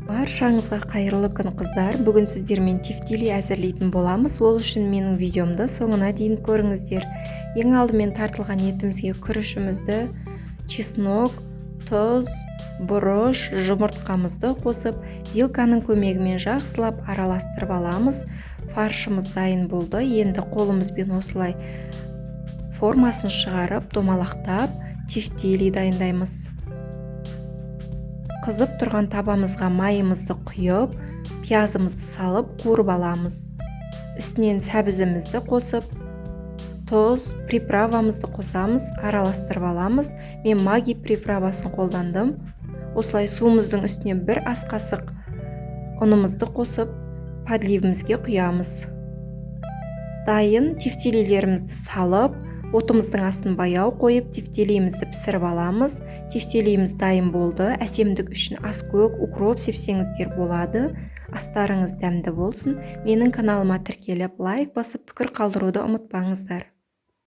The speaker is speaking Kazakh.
Баршаңызға қайырлы күн, қыздар! Бүгін сіздермен тефтели әзірлейтін боламыз. Ол үшін менің видеомды соңына дейін көріңіздер. Ең алдымен тартылған етімізге күрішімізді, чеснок, тұз, бұрыш, жұмыртқамызды қосып, вилканың көмегімен жақсылап араластырып аламыз. Фаршымыз дайын болды. Енді қолымызбен осылай формасын шығарып, домалақтап, тефтели дайындаймыз. Қызып тұрған табамызға майымызды құйып, пиязымызды салып, қуырып аламыз. Үстінен сәбізімізді қосып, тұз, приправамызды қосамыз, араластырып аламыз. Мен Магги приправасын қолдандым. Осылай суымыздың үстіне бір ас қасық ұнымызды қосып, подливімізге құямыз. Дайын тефтелилерімізді салып, отымыздың астын баяу қойып, тефтелиімізді пісіріп аламыз. Тефтелиіміз дайын болды. Әсемдік үшін аскөк, укроп сепсеңіздер болады. Астарыңыз дәмді болсын! Менің каналыма тіркеліп, лайк басып, пікір қалдыруды ұмытпаңыздар.